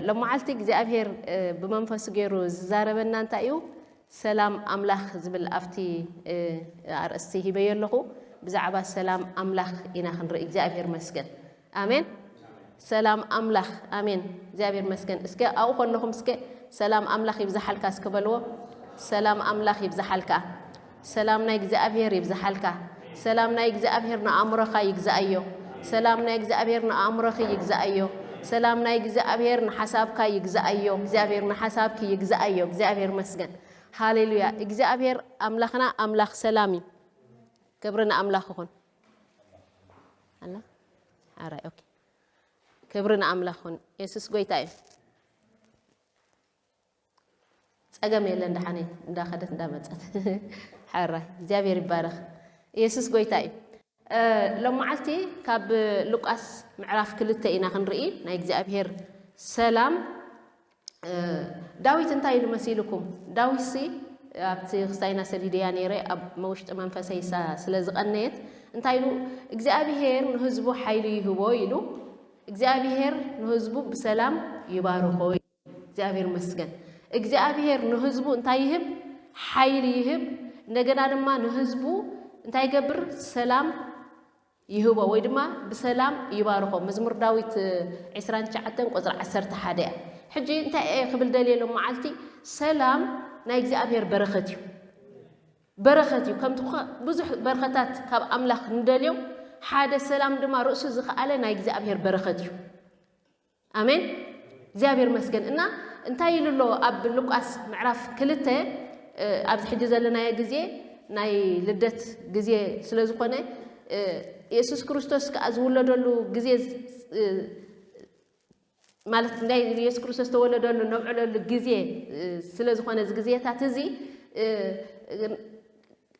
ሎመዓልቲ እግዚኣብሔር ብመንፈሱ ገይሩ ዝዛረበና እንታይ እዩ? ሰላም ኣምላኽ ዝብል ኣብቲ ኣርእስቲ ሂበዮ ኣለኹ። ብዛዕባ ሰላም ኣምላኽ ኢና ክንርኢ። እግዚኣብሔር መስገን። ኣሜን። ሰላም ኣምላኽ። ኣሜን። እግዚኣብሔር መስገን። እስከ ኣብኡ ከለኹም እስከ ሰላም ኣምላኽ ይብዛሓልካ እስከ በልዎ። ሰላም ኣምላኽ ይብዛሓልካ። ሰላም ናይ እግዚኣብሔር ይብዛሓልካ። ሰላም ናይ እግዚኣብሔር ንኣእምሮኻ ይግዛኣዮ። ሰላም ናይ እግዚኣብሔር ንኣእምሮኺ ይግዛኣዮ። ሰላም ናይ እግዚኣብሔር ንሓሳብካ ይግዛኣዮ። እግዚኣብሔር ንሓሳብኪ ይግዛኣዮ። እግዚኣብሔር መስገን። ሃሌሉያ። እግዚኣብሔር ኣምላኽና ኣምላኽ ሰላም እዩ። ክብሪ ንኣምላኽ ይኹን። ኣላ? ኣራይ፣ ኦኬ። ክብሪ ንኣምላኽ ይኹን። የሱስ ጎይታ እዩ። ጸገም የለን። ደሓነይ እንዳኸደት እንዳመጸት። ሓራይ እግዚኣብሔር ይባረኽ። ኢየሱስ ጎይታ እዩ። ሎመዓልቲ ካብ ሉቃስ ምዕራፍ ክልተ ኢና ክንርኢ። ናይ እግዚኣብሔር ሰላም። ዳዊት እንታይ ኢሉ መሲልኩም? ዳዊትሲ ኣብቲ ክስታይና ሰዲደያ ነይረ ኣብ መውሽጢ መንፈሰይ ስለ ዝቐነየት እንታይ ኢሉ? እግዚኣብሔር ንህዝቡ ሓይሊ ይህቦ ኢሉ። እግዚኣብሔር ንህዝቡ ብሰላም ይባርኾ። እግዚኣብሔር መስገን። እግዚኣብሔር ንህዝቡ እንታይ ይህብ? ሓይሊ ይህብ። እንደገና ድማ ንህዝቡ እንታይ ይገብር? ሰላም ይህቦ ወይ ድማ ብሰላም ይባርኾ። መዝሙር ዳዊት ዕስራን ትሽዓተን ቁፅሪ ዓሰርተ ሓደ እያ። ሕጂ እንታይ እየ ክብል ደልየ ሎም መዓልቲ? ሰላም ናይ እግዚኣብሔር በረኸት እዩ። በረኸት እዩ። ከምቲ ብዙሕ በረኸታት ካብ ኣምላኽ ንደልዮም ሓደ ሰላም ድማ ርእሱ ዝኸኣለ ናይ እግዚኣብሔር በረኸት እዩ። ኣሜን። እግዚኣብሔር መስገን። እና እንታይ ኢሉ ኣሎ ኣብ ሉቃስ ምዕራፍ ክልተ? ኣብዚ ሕጂ ዘለናዮ ግዜ ናይ ልደት ግዜ ስለ ዝኾነ፣ የሱስ ክርስቶስ ከኣ ዝውለደሉ ግዜ፣ ማለት ናይ የሱስ ክርስቶስ ዝተወለደሉ ነብዕለሉ ግዜ ስለ ዝኾነ፣ እዚ ግዜታት እዚ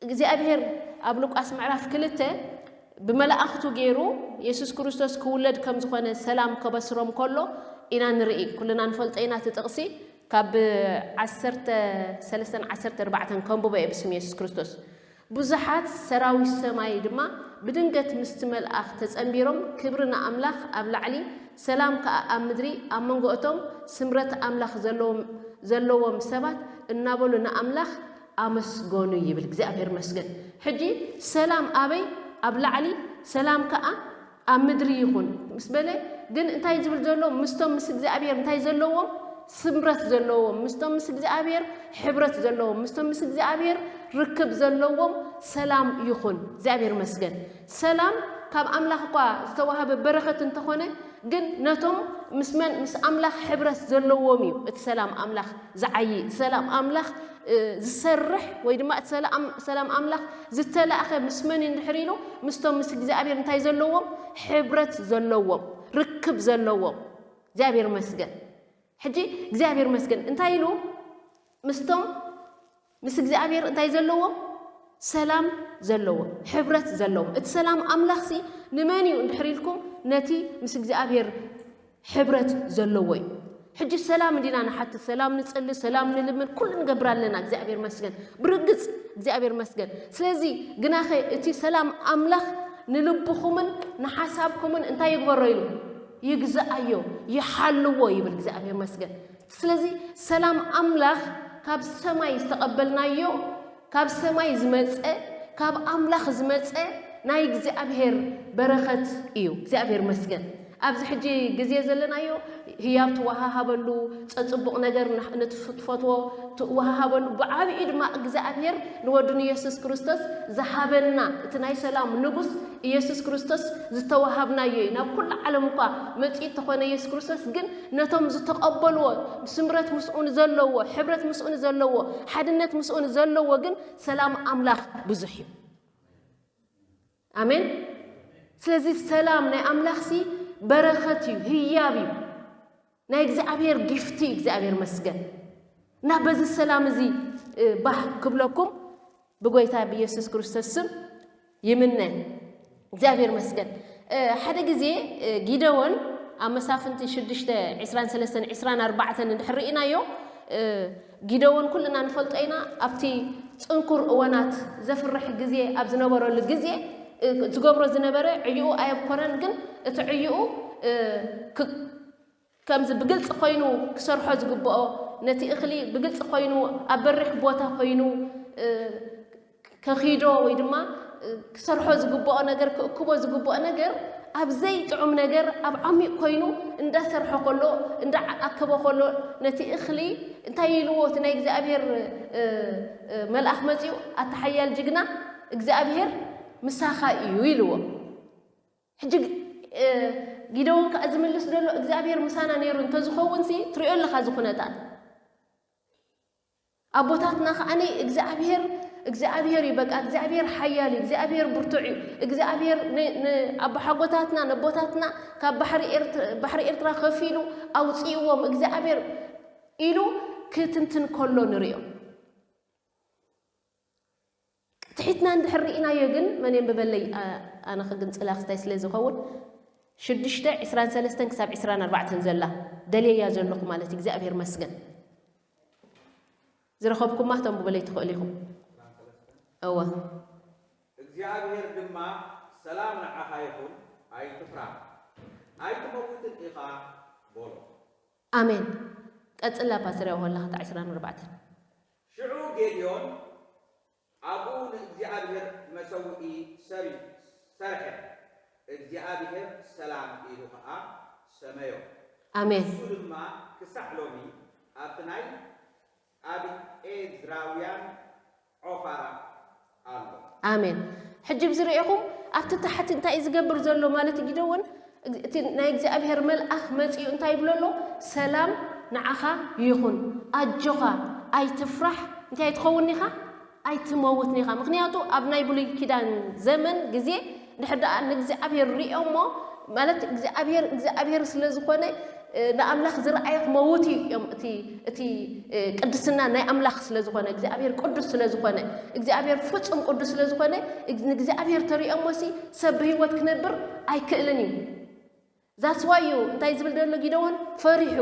እግዚኣብሔር ኣብ ሉቃስ ምዕራፍ ክልተ ብመላእኽቱ ገይሩ የሱስ ክርስቶስ ክውለድ ከም ዝኾነ ሰላም ከበስሮም ከሎ ኢና ንርኢ። ኩልና ንፈልጦ ኢና እቲ ጥቕሲ። ካብ ዓሰርተ ሰለስተን ዓሰርተ ኣርባዕተን ከንብቦ እየ ብስም የሱስ ክርስቶስ። ብዙሓት ሰራዊት ሰማይ ድማ ብድንገት ምስቲ መልኣኽ ተጸንቢሮም፣ ክብሪ ንኣምላኽ ኣብ ላዕሊ፣ ሰላም ከኣ ኣብ ምድሪ፣ ኣብ መንጎ እቶም ስምረት ኣምላኽ ዘለዎም ሰባት እናበሉ ንኣምላኽ ኣመስገኑ ይብል። እግዚኣብሔር መስገን። ሕጂ ሰላም ኣበይ? ኣብ ላዕሊ፣ ሰላም ከኣ ኣብ ምድሪ ይኹን ምስ በለ፣ ግን እንታይ ዝብል ዘሎ? ምስቶም ምስ እግዚኣብሔር እንታይ ዘለዎም? ስምረት ዘለዎም፣ ምስቶም ምስ እግዚኣብሔር ሕብረት ዘለዎም፣ ምስቶም ምስ እግዚኣብሔር ርክብ ዘለዎም ሰላም ይኹን። እግዚኣብሔር መስገን። ሰላም ካብ ኣምላኽ እኳ ዝተዋህበ በረኸት እንተኾነ፣ ግን ነቶም ምስ መን? ምስ ኣምላኽ ሕብረት ዘለዎም እዩ እቲ ሰላም ኣምላኽ ዝዓዪ። እቲ ሰላም ኣምላኽ ዝሰርሕ ወይ ድማ እቲ ሰላም ኣምላኽ ዝተላእኸ ምስ መን እዩ እንድሕር ኢሉ? ምስቶም ምስ እግዚኣብሔር እንታይ ዘለዎም? ሕብረት ዘለዎም፣ ርክብ ዘለዎም። እግዚኣብሔር መስገን። ሕጂ እግዚኣብሔር መስገን እንታይ ኢሉ? ምስቶም ምስ እግዚኣብሔር እንታይ ዘለዎም? ሰላም ዘለዎም፣ ሕብረት ዘለዎም። እቲ ሰላም ኣምላኽሲ ንመን እዩ እንድሕር ኢልኩም? ነቲ ምስ እግዚኣብሔር ሕብረት ዘለዎ እዩ። ሕጂ ሰላም እንዲና ንሓትት፣ ሰላም ንጽሊ፣ ሰላም ንልምን፣ ኩሉ ንገብር ኣለና። እግዚኣብሔር መስገን፣ ብርግጽ እግዚኣብሔር መስገን። ስለዚ ግናኸ እቲ ሰላም ኣምላኽ ንልብኹምን ንሓሳብኩምን እንታይ ይግበሮ ኢሉ? ይግዛኣዮ፣ ይሓልዎ ይብል እግዚኣብሔር መስገን። ስለዚ ሰላም ኣምላኽ ካብ ሰማይ ዝተቐበልናዮ፣ ካብ ሰማይ ዝመጸ፣ ካብ ኣምላኽ ዝመጸ ናይ እግዚኣብሔር በረኸት እዩ። እግዚኣብሔር መስገን። ኣብዚ ሕጂ ግዜ ዘለናዮ ህያብ ትወሃሃበሉ፣ ጸጽቡቕ ነገር ንትፈትዎ ትወሃሃበሉ፣ ብዓቢኡ ድማ እግዚኣብሔር ንወዱ ንየሱስ ክርስቶስ ዝሃበና እቲ ናይ ሰላም ንጉስ ኢየሱስ ክርስቶስ ዝተዋሃብናዮ እዩ። ናብ ኩሉ ዓለም እኳ መጺኡ እንተኾነ ኢየሱስ ክርስቶስ ግን ነቶም ዝተቐበልዎ፣ ስምረት ምስኡ ንዘለዎ፣ ሕብረት ምስኡ ንዘለዎ፣ ሓድነት ምስኡ ንዘለዎ ግን ሰላም ኣምላኽ ብዙሕ እዩ። ኣሜን። ስለዚ ሰላም ናይ ኣምላኽሲ በረኸት እዩ፣ ህያብ እዩ። ናይ እግዚኣብሔር ጊፍቲ እዩ። እግዚኣብሔር መስገን። እና በዚ ሰላም እዚ ባህ ክብለኩም ብጎይታ ብኢየሱስ ክርስቶስ ስም ይምነ። እግዚኣብሔር መስገን። ሓደ ግዜ ጊደዎን ኣብ መሳፍንቲ ሽዱሽተ ዕስራን ሰለስተን ዕስራን ኣርባዕተን እንድሕር ርኢናዮ፣ ጊደዎን ኩልና ንፈልጦ ኢና። ኣብቲ ጽንኩር እዋናት ዘፍርሕ ግዜ ኣብ ዝነበረሉ ግዜ ዝገብሮ ዝነበረ ዕይኡ ኣየብኮረን፣ ግን እቲ ዕይኡ ከምዚ ብግልፂ ኮይኑ ክሰርሖ ዝግብኦ፣ ነቲ እኽሊ ብግልፂ ኮይኑ ኣብ በሪኽ ቦታ ኮይኑ፣ እ፣ ከኺዶ ወይ ድማ፣ እ፣ ክሰርሖ ዝግብኦ ነገር፣ ክእክቦ ዝግብኦ ነገር ኣብ ዘይጥዑም ነገር፣ ኣብ ዓሚቕ ኮይኑ እንዳሰርሖ ከሎ፣ እንዳኣከቦ ከሎ፣ ነቲ እኽሊ እንታይ ኢልዎ? እቲ ናይ እግዚኣብሔር፣ እ፣ እ፣ መልኣኽ መፂኡ፣ "ኣታ ሓያል ጅግና፣ እግዚኣብሔር ምሳኻ እዩ" ኢልዎ። ሕጂ፣ እ፣ ጊደዎን ከኣ ዝምልስ ዘሎ፣ "እግዚኣብሔር ምሳና ነይሩ እንተዝኸውንሲ፣ ትሪኦ ኣለኻ እዚ ኩነታት።" ኣቦታትና ከኣኒ እግዚኣብሔር፣ እግዚኣብሔር እዩ፣ በቃ እግዚኣብሔር ሓያል እዩ፣ እግዚኣብሔር ብርቱዕ እዩ፣ እግዚኣብሔር ን-፣ ን-፣ ኣቦሓጎታትና፣ ነቦታትና ካብ ባሕሪ ኤርት-፣ ባሕሪ ኤርትራ ከፊሉ ኣውፅእዎም እግዚኣብሔር ኢሉ ክትንትን ከሎ ንሪኦ። ትሒትና እንድሕር ርኢናዮ ግን፣ መን የንብበለይ? ኣ-፣ ኣነ ክግንጽላ ክስታይ ስለ ዝኸውን፣ ሽዱሽተ ዕስራን ሰለስተን ክሳብ ዕስራን ኣርባዕተን ዘላ ደልየያ ዘለኹ ማለት እዩ። እግዚኣብሔር መስገን። ዝረኸብኩማ ክተንብቡለይ ትኽእሉ ኢኹም። እወ። እግዚኣብሔር ድማ፣ "ሰላም ንዓኻ ይኹን፣ ኣይትፍራሕ፣ ኣይትመውትን ኢኻ" በሎ። ኣሜን። ቀጽላ ፓስተር፣ ያው ሆላ ክታ ዕስራን ኣርባዕተን። ሽዑ ጌድዮን ኣብኡ ንእግዚኣብሔር መሰውኢ ሰሪ-፣ ሰርሐ፣ እግዚኣብሔር ሰላም ኢሉ ኸኣ ሰመዮ። ኣሜን። ንሱ ድማ ክሳዕ ሎሚ ኣብቲ ናይ ኣብዔዝራውያን ዖፋራ ኣሎ። ኣሜን። ሕጂ ብዚ ርኢኹም፣ ኣብቲ ታሕቲ እንታይ እዩ ዝገብር ዘሎ ማለት እዩ? ጊደዎን፣ እቲ ናይ እግዚኣብሔር መልኣኽ መጺኡ እንታይ ይብሎ ኣሎ? "ሰላም ንዓኻ ይኹን፣ ኣጆኻ፣ ኣይትፍራሕ፣ እንታይ ኣይትኸውን ኢኻ? ኣይትመውትን ኢኻ።" ምኽንያቱ ኣብ ናይ ብሉይ ኪዳን ዘመን ግዜ ድሕር ደኣ ንእግዚኣብሔር ሪኦሞ፣ ማለት እግዚኣብሔር፣ እግዚኣብሔር ስለ ዝኾነ፣ እ፣ ንኣምላኽ ዝረኣየ ክመውት እዩ እዮም። እቲ፣ እቲ፣ እ፣ ቅድስና ናይ ኣምላኽ ስለ ዝኾነ፣ እግዚኣብሔር ቅዱስ ስለ ዝኾነ፣ እግዚኣብሔር ፍጹም ቅዱስ ስለ ዝኾነ፣ እግ-፣ ንእግዚኣብሔር ተሪኦሞሲ ሰብ ብህይወት ክነብር ኣይክእልን እዩ። That's why እዩ እንታይ ዝብል ዘሎ ጊደዎን ፈሪሑ።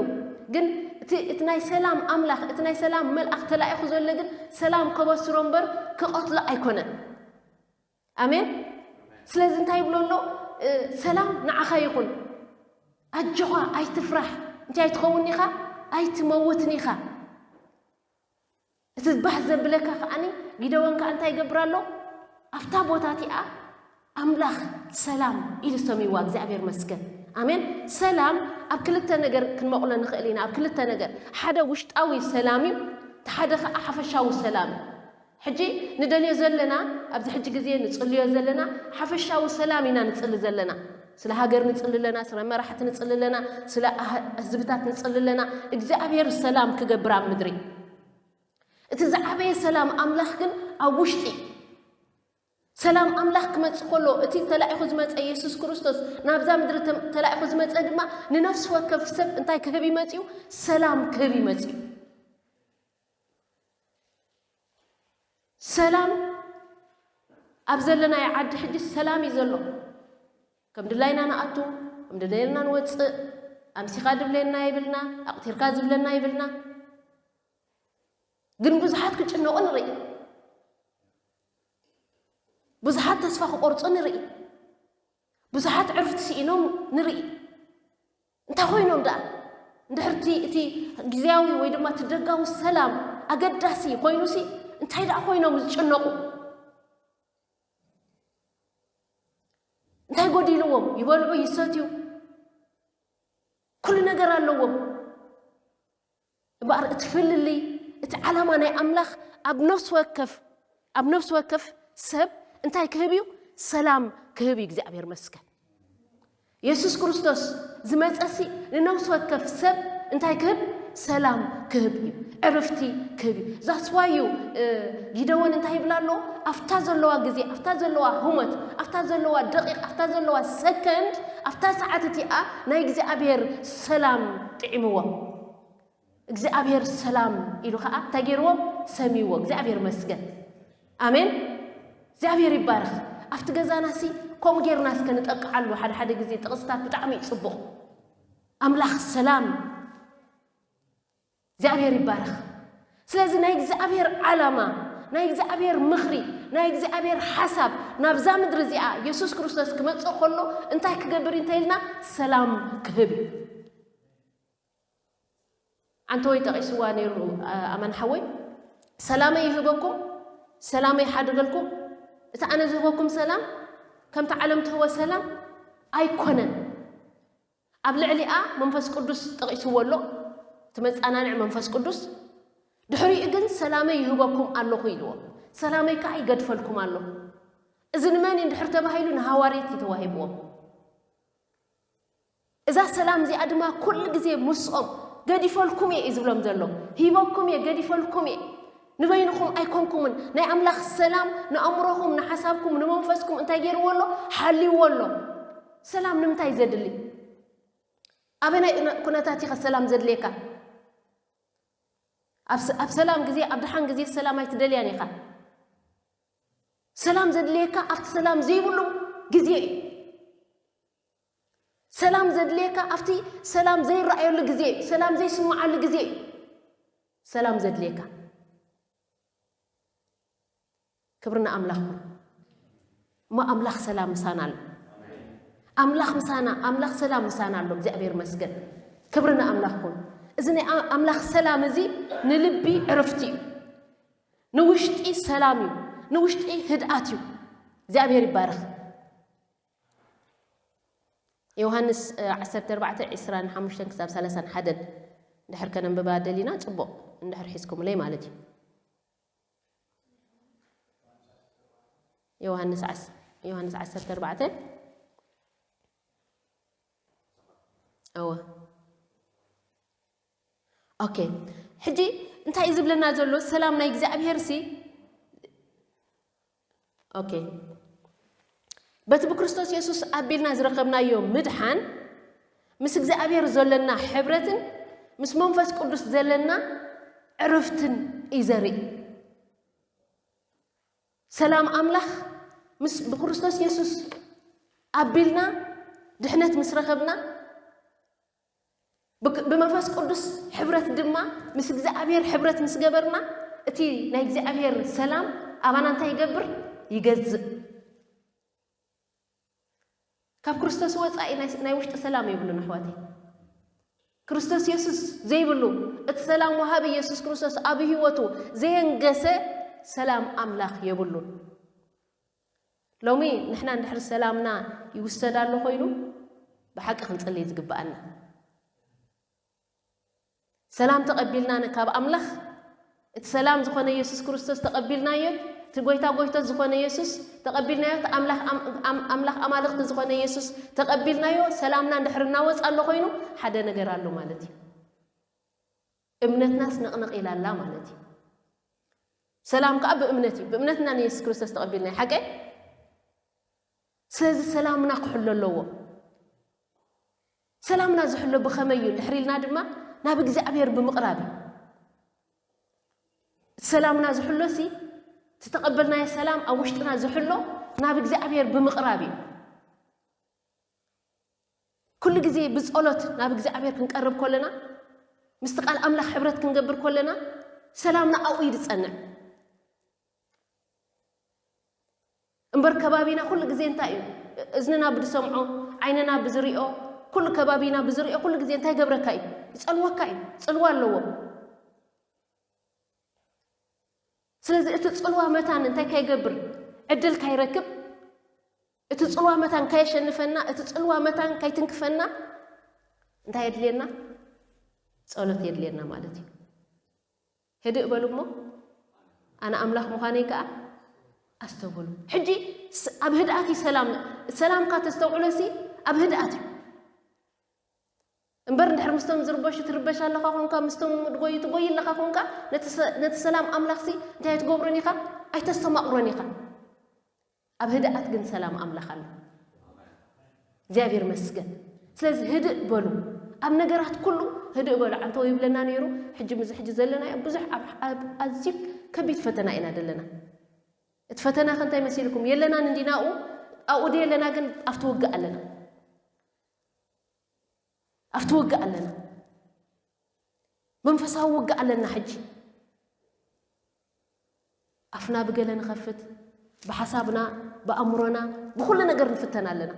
ግን እቲ፣ እቲ ናይ ሰላም ኣምላኽ፣ እቲ ናይ ሰላም መልኣኽ ተላኢኹ ዘሎ ግን ሰላም ከበስሮ እምበር ክቐትሎ ኣይኮነን። ኣሜን። ስለዚ እንታይ ይብሎ ኣሎ? እ፣ "ሰላም ንዓኻ ይኹን፣ ኣጆኻ፣ ኣይትፍራሕ፣ እንታይ ኣይትኸውን ኢኻ፣ ኣይትመውትን ኢኻ።" እቲ ባህ ዘብለካ ከኣኒ፣ ጊደዎን ከኣ እንታይ ይገብር ኣሎ? ኣብታ ቦታ እቲኣ ኣምላኽ ሰላም ኢሉ ሰምይዋ፣ እግዚኣብሔር መስገን። ኣሜን። ሰላም ኣብ ክልተ ነገር ክንመቕሎ ንኽእል ኢና፣ ኣብ ክልተ ነገር። ሓደ ውሽጣዊ ሰላም እዩ፣ እቲ ሓደ ከኣ ሓፈሻዊ ሰላም እዩ። ሕጂ ንደልዮ ዘለና፣ ኣብዚ ሕጂ ግዜ ንጽልዮ ዘለና ሓፈሻዊ ሰላም ኢና ንጽሊ ዘለና። ስለ ሃገር ንጽሊ ኣለና፣ ስለ መራሕቲ ንጽሊ ኣለና፣ ስለ ኣህ-፣ ህዝብታት ንጽሊ ኣለና። እግዚኣብሔር ሰላም ክገብር ኣብ ምድሪ። እቲ ዝዓበየ ሰላም ኣምላኽ ግን ኣብ ውሽጢ። ሰላም ኣምላኽ ክመጽእ ከሎ፣ እቲ ተላኢኹ ዝመጸ የሱስ ክርስቶስ ናብዛ ምድሪ ተም-፣ ተላኢኹ ዝመጸ ድማ ንነፍሲ ወከፍ ሰብ እንታይ ክህብ እዩ መጺኡ? ሰላም ክህብ እዩ መጺኡ። ሰላም ኣብ ዘለናዮ ዓዲ ሕጂ ሰላም እዩ ዘሎ። ከም ድላይና ንኣቱ፣ ከም ድላይና ንወጽእ፣ ኣምሲኻ ድብለየና ይብልና፣ ኣቕቲርካ ዝብለና ይብልና። ግን ብዙሓት ክጭነቑ ንርኢ። ብዙሓት ተስፋ ክቆርጹ ንርኢ። ብዙሓት ዕርፍቲ ስኢኖም ንርኢ። እንታይ ኮይኖም ደኣ? እንድሕር እቲ፣ እቲ ግዝያዊ ወይ ድማ እቲ ደጋዊ ሰላም ኣገዳሲ ኮይኑሲ፣ እንታይ ደኣ ኮይኖም ዝጭነቑ? እንታይ ጎዲልዎም? ይበልዑ፣ ይሰትዩ፣ ኩሉ ነገር ኣለዎም። እምበኣር እቲ ፍልልይ፣ እቲ ዓላማ ናይ ኣምላኽ ኣብ ነፍሲ ወከፍ፣ ኣብ ነፍሲ ወከፍ ሰብ እንታይ ክህብ እዩ? ሰላም ክህብ እዩ። እግዚኣብሔር መስገን። የሱስ ክርስቶስ ዝመጸሲ ንነፍሲ ወከፍ ሰብ እንታይ ክህብ? ሰላም ክህብ እዩ። ዕርፍቲ ክህብ እዩ። That's why እዩ፣ እ፣ ጊደዎን እንታይ ይብል ኣሎ? ኣብታ ዘለዋ ግዜ፣ ኣብታ ዘለዋ ህሞት፣ ኣብታ ዘለዋ ደቂቕ፣ ኣብታ ዘለዋ ሰከንድ፣ ኣብታ ሰዓት እቲኣ ናይ እግዚኣብሔር ሰላም ጥዒምዎ። እግዚኣብሔር ሰላም ኢሉ ኸዓ እንታይ ገይርዎ? ሰሚዎ። እግዚኣብሔር መስገን። ኣሜን። እግዚኣብሔር ይባረኽ። ኣብቲ ገዛናሲ ከምኡ ጌርና እስከ ንጠቅዓሉ። ሓደ ሓደ ግዜ ጥቕስታት ብጣዕሚ እዩ ጽቡቕ። ኣምላኽ ሰላም። እግዚኣብሔር ይባረኽ። ስለዚ ናይ እግዚኣብሔር ዓላማ፣ ናይ እግዚኣብሔር ምኽሪ፣ ናይ እግዚኣብሔር ሓሳብ ናብዛ ምድሪ እዚኣ የሱስ ክርስቶስ ክመጽእ ከሎ እንታይ ክገብር እዩ እንተኢልና? ሰላም ክህብ እዩ። ዓንተወይ ጠቒስዋ ነይሩ። ኣማን ሓወይ፣ ሰላመይ ይህበኩም፣ ሰላመይ ይሓድገልኩም። እቲ ኣነ ዝህበኩም ሰላም ከምቲ ዓለም ትህቦ ሰላም ኣይኮነን። ኣብ ልዕሊኣ መንፈስ ቅዱስ ጠቒስዎ ኣሎ፣ እቲ መጻናንዒ መንፈስ ቅዱስ። ድሕሪኡ ግን ሰላመይ ይህበኩም ኣለኹ ኢልዎ። ሰላመይ ከዓ ይገድፈልኩም ኣለኹ። እዚ ንመን እዩ እንድሕር ተባሂሉ ንሃዋርያት እዩ ተዋሂብዎም። እዛ ሰላም እዚኣ ድማ ኩሉ ግዜ ምስኦም ገዲፈልኩም እየ እዩ ዝብሎም ዘሎ። ሂበኩም እየ፣ ገዲፈልኩም እየ። ንበይንኹም ኣይኮንኩምን። ናይ ኣምላኽ ሰላም ንኣእምሮኹም፣ ንሓሳብኩም፣ ንመንፈስኩም እንታይ ገይርዎ ኣሎ? ሓልይዎ ኣሎ። ሰላም ንምንታይ ዘድሊ? ኣበናይ ኩነ-፣ ኩነታት ኢኻ ሰላም ዘድልየካ? ኣብ ስ-፣ ኣብ ሰላም ግዜ፣ ኣብ ደሓን ግዜ ሰላም ኣይትደልያን ኢኻ። ሰላም ዘድልየካ ኣብቲ ሰላም ዘይብሉ ግዜ እዩ። ሰላም ዘድልየካ ኣብቲ ሰላም ዘይረኣየሉ ግዜ እዩ። ሰላም ዘይስምዓሉ ግዜ እዩ። ሰላም ዘድልየካ። ክብሪ ንኣምላኽ ይኹን። እሞ ኣምላኽ ሰላም ምሳና ኣሎ። ኣምላኽ ምሳና፣ ኣምላኽ ሰላም ምሳና ኣሎ። እግዚኣብሔር ይመስገን። ክብሪ ንኣምላኽ ይኹን። እዚ ናይ ኣ-፣ ኣምላኽ ሰላም እዚ ንልቢ ዕረፍቲ እዩ። ንውሽጢ ሰላም እዩ። ንውሽጢ ህድኣት እዩ። እግዚኣብሔር ይባረኽ። ዮሃንስ፣ እ፣ ዓሰርተ ኣርባዕተ፣ ዕስራን ሓሙሽተን ክሳብ ሰላሳን ሓደን እንድሕር ከነንብባ ደሊና ጽቡቕ፣ እንድሕር ሒዝኩምለይ ማለት እዩ። ዮሃንስ ዓስ-፣ ዮሃንስ ዓሰርተ ኣርባዕተ። እወ። ኦኬ። ሕጂ እንታይ እዩ ዝብለና ዘሎ? ሰላም ናይ እግዚኣብሔር ሲ፣ ኦኬ። በቲ ብክርስቶስ የሱስ ኣቢልና ዝረኸብናዮ ምድሓን ምስ እግዚኣብሔር ዘለና ሕብረትን ምስ መንፈስ ቅዱስ ዘለና ዕረፍትን እዩ ዘርኢ። ሰላም ኣምላኽ ምስ፣ ብክርስቶስ የሱስ ኣቢልና ድሕነት ምስ ረኸብና፣ ብክ-፣ ብመንፈስ ቅዱስ ሕብረት ድማ ምስ እግዚኣብሔር ሕብረት ምስ ገበርና፣ እቲ ናይ እግዚኣብሔር ሰላም ኣባና እንታይ ይገብር? ይገዝእ። ካብ ክርስቶስ ወጻኢ ናይ፣ ናይ ውሽጢ ሰላም የብሉን ኣሕዋተይ። ክርስቶስ የሱስ ዘይብሉ፣ እቲ ሰላም ወሃቢ የሱስ ክርስቶስ ኣብ ህይወቱ ዘየንገሰ ሰላም ኣምላኽ የብሉን። ሎሚ ንሕና እንድሕር ሰላምና ይውሰድ ኣሎ ኮይኑ፣ ብሓቂ ክንጽልይ ዝግብኣና። ሰላም ተቐቢልና ን-፣ ካብ ኣምላኽ፣ እቲ ሰላም ዝኾነ የሱስ ክርስቶስ ተቐቢልናዮ፣ እቲ ጎይታ ጎይቶት ዝኾነ የሱስ ተቐቢልናዮ፣ እቲ ኣምላኽ ኣም-፣ ኣም-፣ ኣምላኽ ኣማልኽቲ ዝኾነ የሱስ ተቐቢልናዮ፣ ሰላምና እንድሕር እናወጽኣ ኣሎ ኮይኑ፣ ሓደ ነገር ኣሎ ማለት እዩ። እምነትናስ ነቕነቕ ኢላ ኣላ ማለት እዩ። ሰላም ከኣ ብእምነት እዩ። ብእምነትና ንየሱስ ክርስቶስ ተቐቢልናዮ። ሓቀይ? ስለዚ ሰላምና ክሕሎ ኣለዎ። ሰላምና ዝሕሎ ብኸመይ እዩ እንድሕር ኢልና ድማ ናብ እግዚኣብሔር ብምቕራብ እዩ። እቲ ሰላምና ዝሕሎ ሲ፣ እቲ ተቐበልናዮ ሰላም ኣብ ውሽጥና ዝሕሎ ናብ እግዚኣብሔር ብምቕራብ እዩ። ኩሉ ግዜ ብጸሎት ናብ እግዚኣብሔር ክንቀርብ ከለና፣ ምስቲ ቃል ኣምላኽ ሕብረት ክንገብር ከለና፣ ሰላምና ኣብኡ እዩ ዝጸንዕ። እምበር ከባቢና ኩሉ ግዜ እንታይ እዩ? እዝንና ብዝሰምዖ፣ ዓይንና ብዝሪኦ፣ ኩሉ ከባቢና ብዝሪኦ ኩሉ ግዜ እንታይ ገብረካ እዩ? ይጸልወካ እዩ። ጽልዋ ኣለዎ። ስለዚ እቲ ጽልዋ መታን እንታይ ከይገብር? ዕድል ካይረክብ፣ እቲ ጽልዋ መታን ካየሸንፈና፣ እቲ ጽልዋ መታን ካይትንክፈና እንታይ የድልየና? ጸሎት የድልየና ማለት እዩ። ህድእ በሉ እሞ፣ ኣነ ኣምላኽ ምዃነይ ከኣ ኣስተውዕሉ። ሕጂ ስ-፣ ኣብ ህድኣት እዩ ሰላም። ሰላምካ ተስተውዕሎ ሲ፣ ኣብ ህድኣት እዩ። እምበር እንድሕር ምስቶም ዝርበሹ ትርበሽ ኣለኻ ኾንካ፣ ምስቶም ድጎዩ ትጎይ ኣለኻ ኾንካ፣ ነቲ ሰ-፣ ነቲ ሰላም ኣምላኽ ሲ እንታይ ኣይትገብሮን ኢኻ? ኣይተስተማቕሮን ኢኻ። ኣብ ህድኣት ግን ሰላም ኣምላኽ ኣሎ። እግዚኣብሔር ይመስገን። ስለዚ ህድእ በሉ። ኣብ ነገራት ኩሉ ህድእ በሉ። ዓንተው ይብለና ነይሩ። ሕጂ ምዚ ሕጂ ዘለናዮ ብዙሕ ኣብ፣ ኣብ ኣዝዩ ከቢድ ፈተና ኢና ዘለና። እቲ ፈተና ከ እንታይ መሲልኩም? የለናን እንዲና ኣብኡ? ኣብኡ ደየለና ግን ኣብቲ ውግእ ኣለና። ኣብቲ ውግእ ኣለና። መንፈሳዊ ውግእ ኣለና ሕጂ። ኣፍና ብገለ ንኸፍት፣ ብሓሳብና፣ ብኣእምሮና፣ ብኹሉ ነገር ንፍተን ኣለና።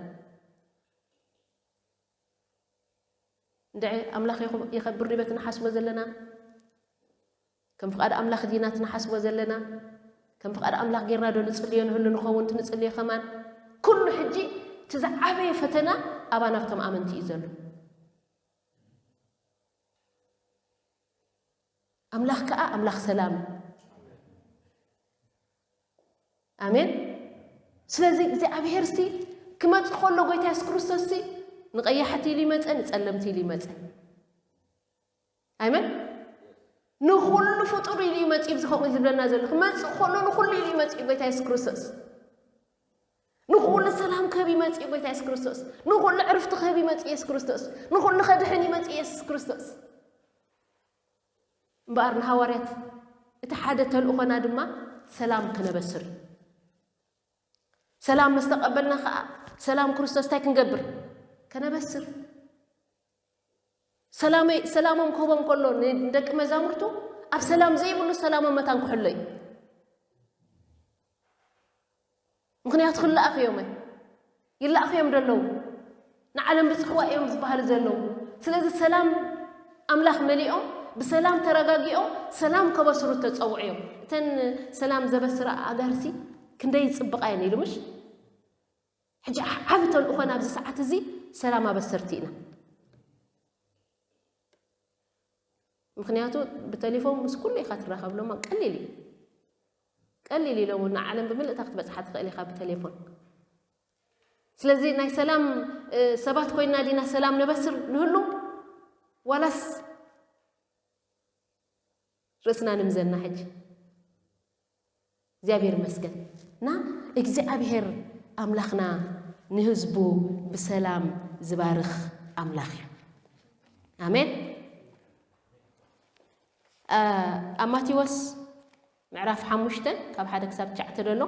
እንድዒ ኣምላኽ ይኹ-፣ ይኸብር ዲበ እቲ ንሓስቦ ዘለና? ከም ፍቓድ ኣምላኽ ዲና እቲ ንሓስቦ ዘለና? ከም ፍቓድ ኣምላኽ ጌርና ዶ ንጽልዮ ንህሉ ንኸውን እቲ ንጽልዮ ከማን? ኩሉ ሕጂ እቲ ዝዓበየ ፈተና ኣባና ኣብቶም ኣመንቲ እዩ ዘሎ። ኣምላኽ ከኣ ኣምላኽ ሰላም እዩ። ኣሜን። ስለዚ እግዚኣብሔር ሲ ክመጽእ ከሎ ጎይታ የሱስ ክርስቶስ ሲ ንቐያሕቲ ኢሉ ይመጸ፣ ንጸለምቲ ኢሉ ይመጸ። ኣሜን። ንኹሉ ፍጡር ኢሉ ይመጽእ እዩ። እዚ ከምኡ ዝብለና ዘሎ ክመጽእ ከሎ ንኹሉ ኢሉ ይመጽእ እዩ ጎይታ የሱስ ክርስቶስ። ንኹሉ ሰላም ክህብ ይመጽእ እዩ ጎይታ የሱስ ክርስቶስ። ንኹሉ ዕርፍቲ ክህብ ይመጽእ የሱስ ክርስቶስ። ንኹሉ ከድሕን ይመጽእ የሱስ ክርስቶስ። እምበኣር ንሃዋርያት እቲ ሓደ ተልእኾና ድማ ሰላም ክነበስር እዩ። ሰላም ምስ ተቐበልና ኸኣ ሰላም ክርስቶስ እንታይ ክንገብር? ከነበስር። ሰላመይ-፣ ሰላሞም ክህቦም ከሎ ንደቂ መዛሙርቱ ኣብ ሰላም ዘይብሉ ሰላሞም መታን ክሕሎ እዩ። ምኽንያቱ ክለኣኹ እዮም፣ ይለኣኹ እዮም ደለዉ። ንዓለም ብጽሕዋ እዮም ዝበሃሉ ዘለዉ። ስለዚ ሰላም ኣምላኽ መሊኦም፣ ብሰላም ተረጋጊኦም፣ ሰላም ከበስሩ ተጸውዑ እዮም። እተን ሰላም ዘበስራ ኣጋርሲ ክንደይ ይጽብቓ እየን ኢሉ ምሽ? ሕጂ ዓቢ ተልእኾና ኣብዚ ሰዓት እዚ ሰላም ኣበሰርቲ ኢና። ምኽንያቱ ብቴሌፎን ምስ ኩሉ ኢኻ ትራኸብ፣ ሎማ ቀሊል እዩ። ቀሊል እዩ፣ ሎሚ ንዓለም ብምልእታ ክትበጽሓ ትኽእል ኢኻ ብቴሌፎን። ስለዚ ናይ ሰላም፣ እ፣ ሰባት ኮይና ዲና ሰላም ነበስር ንህሉ? ዋላስ ርእስና ንምዘና ሕጂ? እግዚኣብሔር ይመስገን። እና እግዚኣብሔር ኣምላኽና ንህዝቡ ብሰላም ዝባርኽ ኣምላኽ እዩ። ኣሜን። አ፣ ኣብ ማቴዎስ ምዕራፍ ሓሙሽተ ካብ ሓደ ክሳብ ትሽዓተ ደሎ፣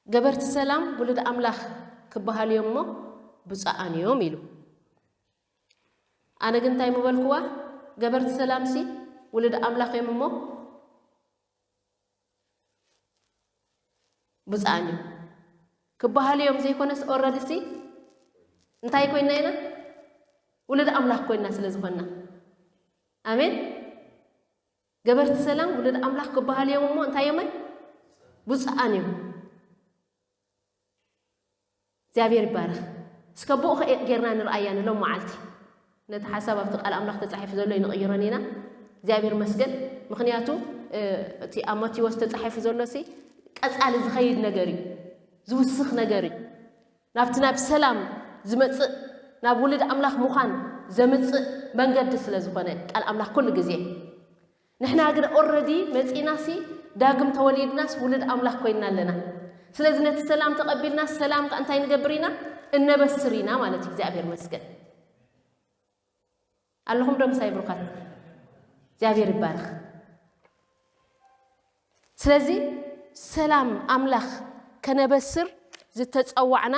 "ገበርቲ ሰላም ውሉድ ኣምላኽ ክበሃሉ እዮም እሞ ብፁዓን እዮም" ኢሉ። ኣነ ግን እንታይ ምበልክዋ? ገበርቲ ሰላምሲ ውሉድ ኣምላኽ እዮም እሞ ብፁዓን እዮም ክበሃሉ እዮም ዘይኮነስ፣ ኦረዲ ሲ እንታይ ኮይና ኢና? ውሉድ ኣምላኽ ኮይና ስለ ዝኾንና። ኣሜን። ገበርቲ ሰላም ውሉድ ኣምላኽ ክበሃሉ እዮም እሞ እንታይ እዮም? ብፁዓን እዮም። እግዚኣብሔር ይባረኽ። እስከ ብኡ ኸ ጌርና ንርኣያ ንሎም መዓልቲ። ነቲ ሓሳብ ኣብቲ ቃል ኣምላኽ ተጻሒፉ ዘሎ ይንቕይሮን ኢና። እግዚኣብሔር መስገን። ምኽንያቱ፣ እ፣ እቲ ኣብ ማቴዎስ ተጻሒፉ ዘሎ ሲ ቀጻሊ ዝኸይድ ነገር እዩ። ዝውስኽ ነገር እዩ። ናብቲ ናብ ሰላም ዝመጽእ፣ ናብ ውሉድ ኣምላኽ ምዃን ዘምጽእ መንገዲ ስለ ዝኾነ ቃል ኣምላኽ ኩሉ ግዜ። ንሕና ግን ኦረዲ መጺእናሲ ዳግም ተወሊድናስ ውሉድ ኣምላኽ ኮይንና ኣለና። ስለዚ ነቲ ሰላም ተቐቢልናስ ሰላም ከ እንታይ ንገብር ኢና? እነበስር ኢና ማለት እዩ። እግዚኣብሔር መስገን። ኣለኹም ዶ ምሳይ ብሩኻት? እግዚኣብሔር ይባርኽ። ስለዚ ሰላም ኣምላኽ ከነበስር ዝተጸዋዕና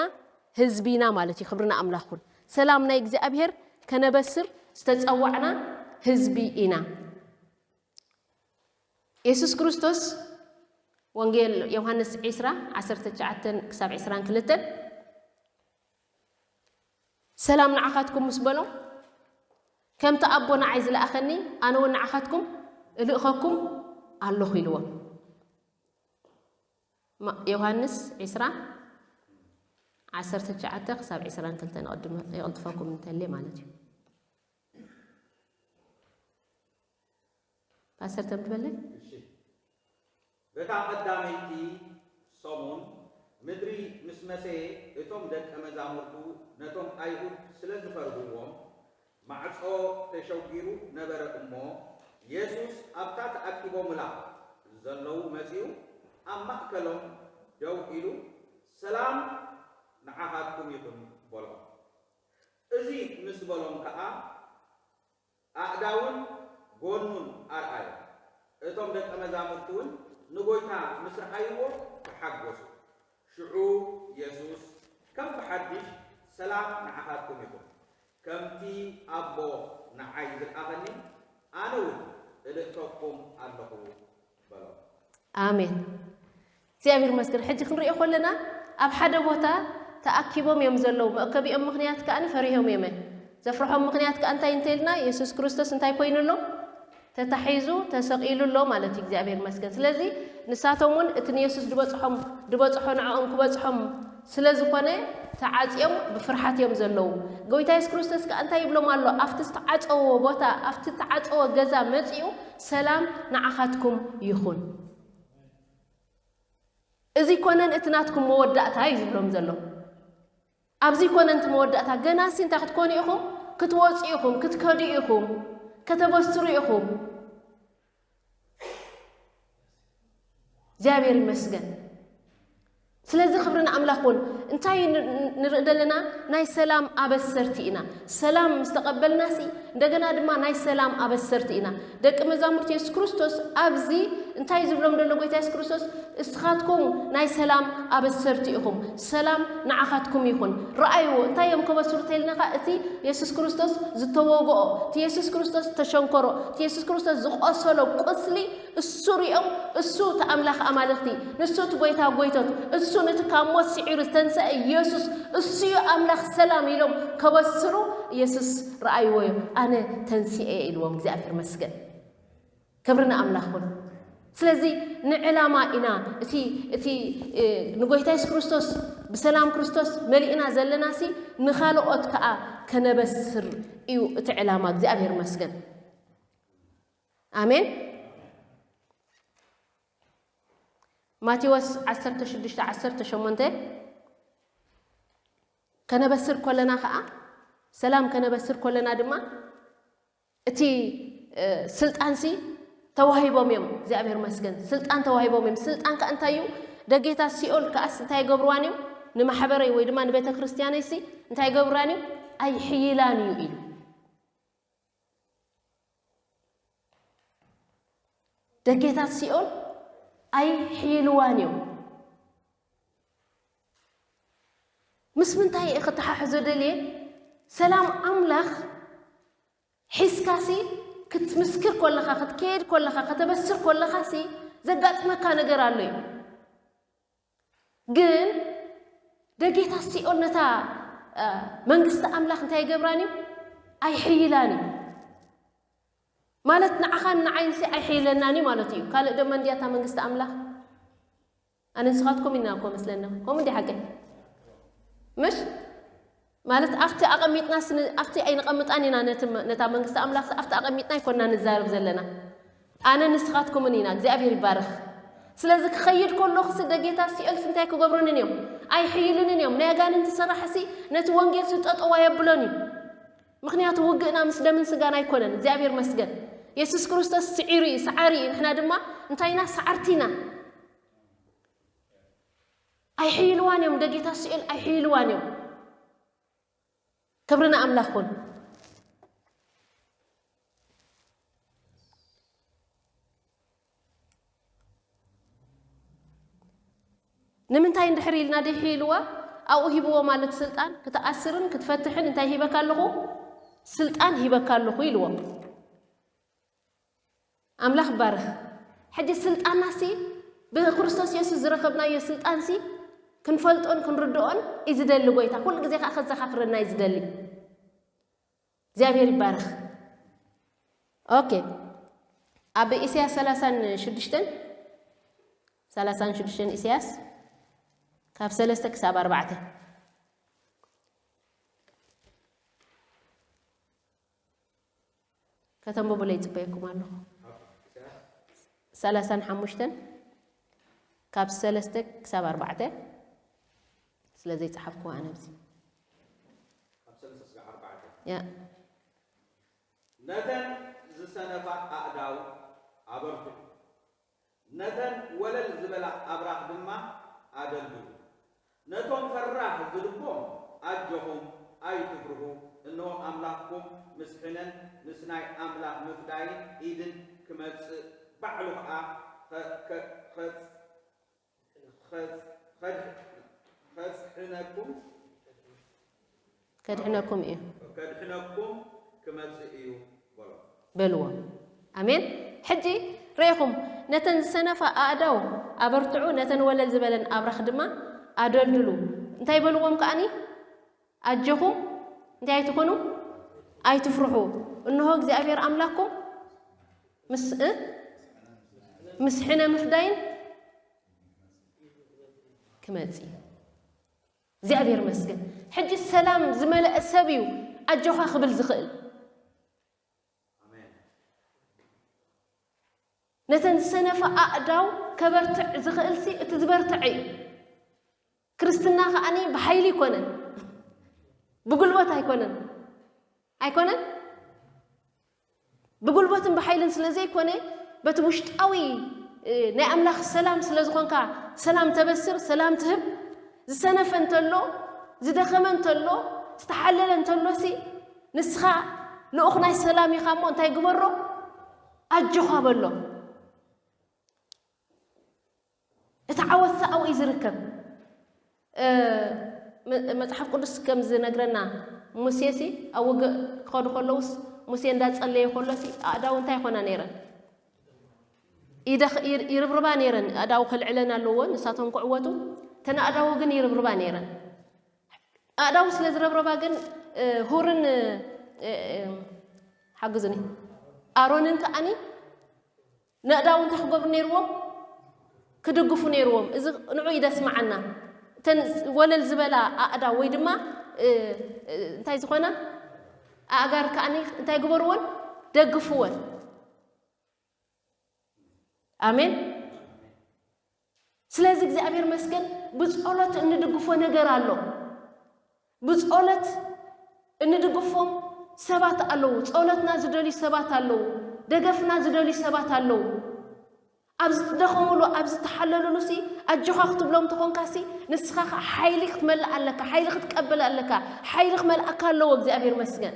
ህዝቢ ኢና ማለት እዩ። ክብሪ ንኣምላኽ ይኹን። ሰላም ናይ እግዚኣብሔር ከነበስር ዝተጸዋዕና ህዝቢ ኢና። የሱስ ክርስቶስ ወንጌል ዮሃንስ ዒስራ ዓሰርተ ትሽዓተ ክሳብ ዒስራን ክልተን፣ "ሰላም ንዓኻትኩም" ምስ በሎም፣ "ከምቲ ኣቦ ንዓይ ዝለኣኸኒ፣ ኣነ እውን ንዓኻትኩም እልእኸኩም ኣለኹ" ኢልዎም። ማ-፣ ዮሃንስ ዒስራ ዓሰርተ ትሽዓተ ክሳብ ዒስራን ክልተን፣ ኣቐድም የቕልጥፈኩም እንተልየ ማለት እዩ። ፓስተር ተምትበለይ? እሺ። በታ ቀዳመይቲ ሰሙን ምድሪ ምስ መሰየ፣ እቶም ደቀ መዛሙርቱ ነቶም ኣይሁድ ስለ ዝፈርህዎም፣ ማዕጾ ተሸጒሩ ነበረ እሞ፣ የሱስ ኣብታ ተኣኪቦምላ ዘለዉ መጺኡ፣ ኣብ ማእከሎም ደው ኢሉ፣ "ሰላም ንዓኻትኩም ይኹን" በሎም። እዚ ምስ በሎም ከኣ፣ ኣእዳውን ጎኑን ኣርኣዮም። እቶም ደቀ መዛሙርቲ እውን ንጎይታ ምስ ረኣይዎ ተሓጎሱ። ሽዑ የሱስ ከም ብሓድሽ፣ "ሰላም ንዓኻትኩም ይኹን። ከምቲ ኣቦ ንዓይ ዝልኣኸኒ፣ ኣነ እውን እልእከኩም ኣለኹ" በሎም። ኣሜን። እግዚኣብሔር ይመስገን። ሕጂ ክንሪኦ ከለና ኣብ ሓደ ቦታ ተኣኪቦም እዮም ዘለዉ። መእከቢኦም ምኽንያት ከኣ ፈሪሆም እዮም። ዘፍርሖም ምኽንያት ከኣ እንታይ እንተኢልና፣ የሱስ ክርስቶስ እንታይ ኮይኑ ኣሎ? ተታሒዙ፣ ተሰቒሉ ኣሎ ማለት እዩ። እግዚኣብሔር ይመስገን። ስለዚ ንሳቶም እውን እቲ ንየሱስ ዝበጽሖም፣ ዝበጽሖ ንዕኦም ክበጽሖም ስለ ዝኾነ ተዓጽዮም ብፍርሓት እዮም ዘለዉ። ጎይታ የሱስ ክርስቶስ ከኣ እንታይ ይብሎም ኣሎ? ኣብቲ ዝተዓጸዎ ቦታ፣ ኣብቲ ዝተዓጸዎ ገዛ መጺኡ፣ "ሰላም ንዓኻትኩም ይኹን። እዚ ኮነን እቲ ናትኩም መወዳእታ" እዩ ዝብሎም ዘሎ። ኣብዚ ኮነን እቲ መወዳእታ፣ ገናሲ እንታይ ክትኮኑ ኢኹም? ክትወጹ ኢኹም፣ ክትከዱ ኢኹም፣ ከተበስሩ ኢኹም። እግዚኣብሔር ይመስገን። ስለዚ ክብሪ ንኣምላኽ ኩን። እንታይ ን-፣ ንርኢ ዘለና? ናይ ሰላም ኣበሰርቲ ኢና። ሰላም ምስ ተቐበልናሲ፣ እንደገና ድማ ናይ ሰላም ኣበሰርቲ ኢና። ደቂ መዛሙርቲ የሱስ ክርስቶስ ኣብዚ እንታይ ዝብሎም ዘሎ ጎይታ የሱስ ክርስቶስ? "እስኻትኩም ናይ ሰላም ኣበሰርቲ ኢኹም፣ ሰላም ንዓኻትኩም ይኹን።" ረኣይዎ፣ እንታይ እዮም ከበስሩ ተይልና ኸ? እቲ የሱስ ክርስቶስ ዝተወግኦ፣ እቲ የሱስ ክርስቶስ ዝተሸንከሮ፣ እቲ የሱስ ክርስቶስ ዝቆሰሎ ቁስሊ እሱ ሪኦም፣ እሱ እቲ ኣምላኽ ኣማልኽቲ፣ ንሱ እቲ ጎይታ ጎይቶት፣ እሱ ነቲ ካብ ሞት ስዒሩ ዝተንሰአ የሱስ፣ እሱ እዩ ኣምላኽ ሰላም ኢሎም ከበስሩ፣ የሱስ ረኣይዎ እዩ። "ኣነ ተንሲኤ" ኢልዎም። እግዚኣብሔር መስገን። ክብሪ ንኣምላኽ ኩን። ስለዚ ንዕላማ ኢና፣ እቲ፣ እቲ፣ እ፣ ንጎይታ የሱስ ክርስቶስ፣ ብሰላም ክርስቶስ መሊእና ዘለናሲ፣ ንኻልኦት ከኣ ከነበስር እዩ እቲ ዕላማ። እግዚኣብሔር መስገን። ኣሜን። ማቴዎስ ዓሰርተ ሽዱሽተ ዓሰርተ ሸሞንተ፣ ከነበስር ኮለና ኸኣ፣ ሰላም ከነበስር ኮለና ድማ፣ እቲ፣ እ፣ ስልጣንሲ ተዋሂቦም እዮም። እግዚኣብሔር መስገን፣ ስልጣን ተዋሂቦም እዮም። ስልጣን ከኣ እንታይ እዩ? ደጌታት ሲኦል ከኣስ እንታይ ይገብርዋን እዮም? ንማሕበረይ ወይ ድማ ንቤተ ክርስቲያነይሲ እንታይ ይገብራን እዩ? ኣይሕይላን እዩ ኢሉ። ደጌታት ሲኦል ኣይሕይልዋን እዮም። ምስ ምንታይ እየ ክተሓሕዞ ደልየ? ሰላም ኣምላኽ ሒዝካሲ ክትምስክር ኮለኻ፣ ክትከይድ ኮለኻ፣ ከተበስር ኮለኻሲ ዘጋጥመካ ነገር ኣሎ እዩ። ግን ደጌታት ሲኦል ነታ፣ እ፣ መንግስቲ ኣምላኽ እንታይ ይገብራን እዩ? ኣይሕይላን እዩ። ማለት ንዓኻን ንዓይንሲ ኣይሕይለናን እዩ ማለት እዩ። ካልእ ደማ እንድያ እታ መንግስቲ ኣምላኽ? ኣነ ንስኻትኩም ኢና እኮ መስለና። ከምኡ እንዲ ሓቂ? ምሽ? ማለት ኣብቲ ኣቐሚጥናስ ን-፣ ኣብቲ ኣይንቐምጣን ኢና ነቲ መ-፣ ነታ መንግስቲ ኣምላኽስ ኣብቲ ኣቐሚጥና ኣይኮንና ንዛረብ ዘለና። ኣነ ንስኻትኩምን ኢና። እግዚኣብሔር ይባረኽ። ስለዚ ክኸይድ ከለኹሲ ደጌታት ሲኦልሲ እንታይ ክገብሩንን እዮም? ኣይሕይሉንን እዮም። ናይ ኣጋንንቲ ስራሕሲ ነቲ ወንጌልሲ ጠጠው ኣየብሎን እዩ። ምኽንያቱ ውግእና ምስ ደምን ስጋን ኣይኮነን። እግዚኣብሔር መስገን። የሱስ ክርስቶስ ስዒሩ እዩ፣ ሰዓሪ እዩ። ንሕና ድማ እንታይ ኢና? ሰዓርቲ ኢና። ኣይሕይልዋን እዮም፣ ደጌታት ሲኦል ኣይሕይልዋን እዮም። ክብሪ ንኣምላኽ ኩን። ንምንታይ እንድሕር ኢልና ደይሕይልዋ? ኣብኡ ሂብዎ ማለት ስልጣን፣ ክትኣስርን ክትፈትሕን እንታይ ሂበካ ኣለኹ? ስልጣን ሂበካ ኣለኹ ኢልዎ። ኣምላኽ ይባረኽ። ሕጂ ስልጣንናሲ ብክርስቶስ የሱስ ዝረኸብናዮ ስልጣንሲ ክንፈልጦን ክንርድኦን እዩ ዝደሊ ጎይታ። ኩሉ ግዜ ከኣ ከዘኻኽረና እዩ ዝደሊ። እግዚኣብሔር ይባረኽ። ኦኬ። ኣብ ኢሳያስ ሰላሳን ሽዱሽተን፣ ሰላሳን ሽዱሽተን ኢሳያስ ካብ ሰለስተ ክሳብ ኣርባዕተ። ከተንብቡለይ ይጽበየኩም ኣለኹ። ሰላሳን ሓሙሽተን ካብ ሰለስተ ክሳብ ኣርባዕተ ስለ ዘይጸሓፍኩዋ ኣነ ኣብዚ። ካብ ሰለስተ ክሳብ ኣርባዕተ። ያ። ነተን ዝሰነፋ ኣእዳው ኣበርትዑ፣ ነተን ወለል ዝበላ ኣብራኽ ድማ ኣደልድሉ። ነቶም ፈራህ ዝልቦም ኣጆኹም፣ ኣይትፍርሁ፣ እንሆ ኣምላኽኩም ምስ ሕነን ምስ ናይ ኣምላኽ ምፍዳይን ኢድን ክመጽእ፣ ባዕሉ ኸኣ ኸ-፣ ኸ-፣ ኸጽ-፣ ኸጽ-፣ ኸድ-፣ ኸጽሕነኩም፣ ከድሕነኩም እዩ። ከድሕነኩም ክመጽእ እዩ በሎ። በልዎ። ኣሜን። ሕጂ ርኢኹም፣ ነተን ዝሰነፋ ኣእዳው ኣበርትዑ፣ ነተን ወለል ዝበለን ኣብራኽ ድማ ኣደልድሉ። እንታይ በልዎም ከኣኒ? ኣጆኹም እንታይ ኣይትኾኑ? ኣይትፍርሑ። እንሆ እግዚኣብሔር ኣምላኩም ምስ፣ እ? ምስ ሕነ ምፍዳይን ክመጽእ እዩ። እግዚኣብሔር ይመስገን። ሕጂ ሰላም ዝመልአ ሰብ እዩ ኣጆኻ ክብል ዝኽእል። ነተን ዝሰነፋ ኣእዳው ከበርትዕ ዝኽእልሲ እቲ ዝበርትዕ እዩ። ክርስትና ከኣኒ ብሓይሊ ኣይኮነን፣ ብጉልበት ኣይኮነን፣ ኣይኮነን። ብጉልበትን ብሓይልን ስለ ዘይኮነ፣ በቲ ውሽጣዊ፣ እ፣ ናይ ኣምላኽ ሰላም ስለ ዝኾንካ፣ ሰላም ተበስር፣ ሰላም ትህብ። ዝሰነፈ እንተሎ፣ ዝደኸመ እንተሎ፣ ዝተሓለለ እንተሎሲ፣ ንስኻ ልኡኽ ናይ ሰላም ኢኻ እሞ እንታይ ግበሮ? ኣጆኻ በሎ። እቲ ዓወት ኣብኡ እዩ ዝርከብ። እ፣ መ-፣ መጽሓፍ ቅዱስ ከም ዝነግረና፣ ሙሴሲ ኣብ ውግእ ክኸዱ ከለውስ፣ ሙሴ እንዳጸለየ ከሎሲ፣ ኣእዳው እንታይ ይኾና ነይረን? ይደኽ-፣ ይር-፣ ይርብርባ ነይረን። ኣእዳው ከልዕለን ኣለዎ፣ ንሳቶም ክዕወቱ። እተን ኣእዳው ግን ይርብርባ ነይረን። ኣእዳው ስለ ዝረብረባ ግን፣ እ፣ ሁርን፣ እ፣ እ፣ ሓግዙኒ። ኣሮንን ከኣኒ ነእዳው እንታይ ክገብሩ ነይርዎም? ክድግፉ ነይርዎም። እዚ ንዑ ይደስማዓና። እተን ወለል ዝበላ ኣእዳው ወይ ድማ፣ እ፣ እ፣ እንታይ ዝኾና ኣእጋር ከኣኒ እንታይ ግበርዎን? ደግፍዎን። ኣሜን። ስለዚ እግዚኣብሔር መስገን ብጸሎት እንድግፎ ነገር ኣሎ። ብጸሎት እንድግፎም ሰባት ኣለዉ። ጸሎትና ዝደልዩ ሰባት ኣለዉ። ደገፍና ዝደልዩ ሰባት ኣለዉ። ኣብ ዝደኸሙሉ፣ ኣብ ዝተሓለሉሉሲ ኣጆኻ ክትብሎም ተኾንካሲ፣ ንስኻ ኸኣ ሓይሊ ክትመልእ ኣለካ፣ ሓይሊ ክትቀበል ኣለካ። ሓይሊ ክመልኣካ ኣለዎ እግዚኣብሔር መስገን።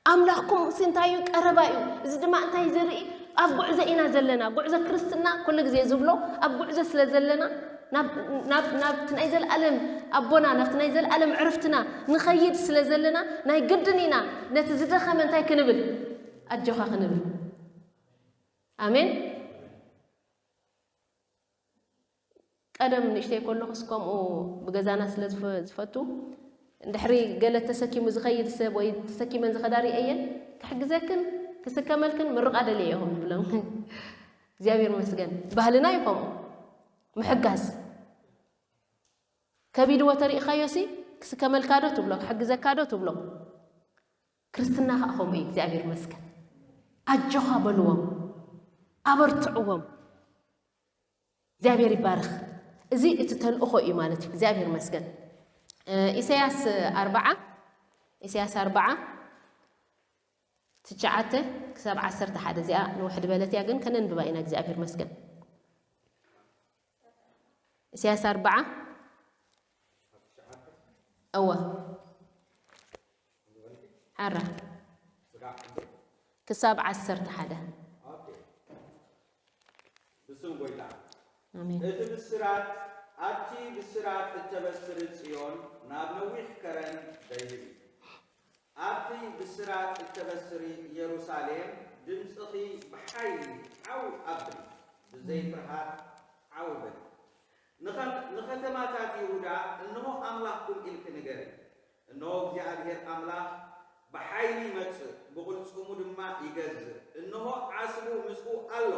ኣምላኽኩም ሲ እንታይ እዩ? ቀረባ እዩ። እዚ ድማ እንታይ ዘርኢ? ኣብ ጉዕዞ ኢና ዘለና። ጉዕዞ ክርስትና ኩሉ ግዜ ዝብሎ ኣብ ጉዕዞ ስለ ዘለና፣ ናብ፣ ናብ፣ ናብቲ ናይ ዘለኣለም ኣቦና፣ ናብቲ ናይ ዘለኣለም ዕርፍትና ንኸይድ ስለ ዘለና፣ ናይ ግድን ኢና ነቲ ዝደኸመ እንታይ ክንብል? ኣጆኻ ክንብል። ኣሜን። ቀደም ንእሽተይ ከለኹስ ከምኡ ብገዛና ስለ ዝፈ-፣ ዝፈቱ፣ እንድሕሪ ገለ ተሰኪሙ ዝኸይድ ሰብ ወይ ተሰኪመን ዝኸዳ ርእየየን፣ "ክሕግዘክን ክስከመልክን ምርቓ ደልየ እየ" ከም ዝብለን። እግዚኣብሔር ይመስገን። ባህልና እዩ ከምኡ። ምሕጋዝ። ከቢድዎ ተሪእኻዮሲ፣ "ክስከመልካ ዶ?" ትብሎ፣ "ክሕግዘካ ዶ?" ትብሎ። ክርስትና ኸኣ ከምኡ እዩ። እግዚኣብሔር ይመስገን። ኣጆኻ በልዎም። ኣበርትዕዎም። እግዚኣብሔር ይባረኽ። እዚ እቲ ተልእኾ እዩ ማለት እዩ። እግዚኣብሔር ይመስገን። እ፣ ኢሳያስ ኣርብዓ፣ ኢሳያስ ኣርብዓ፣ ትሽዓተ ክሳብ ዓሰርተ ሓደ፣ እዚኣ ንውሕ ዝበለት እያ፣ ግን ከነንብባ ኢና። እግዚኣብሔር ይመስገን። ኢሳያስ ኣርብዓ፣ እወ፣ ሓራ ክሳብ ዓሰርተ ሓደ። ብስም ጎይታ። ኣሜን። እቲ ብስራት፣ ኣብቲ ብስራት እተበስሪ ጽዮን ናብ ነዊሕ ከረን ደይቢ። ኣብቲ ብስራት እተበስሪ የሩሳሌም ድምጽኺ ብሓይሊ ዓው ኣብሊ፣ ብዘይ ፍርሃት ዓው በሊ። ንኸ-፣ ንኸተማታት ይሁዳ እንሆ ኣምላኽኩም ኢልኪ ንገሪ። እንሆ እግዚኣብሔር ኣምላኽ ብሓይሊ ይመጽእ፣ ብቕልጽሙ ድማ ይገዝእ። እንሆ ዓስቡ ምስኡ ኣሎ፣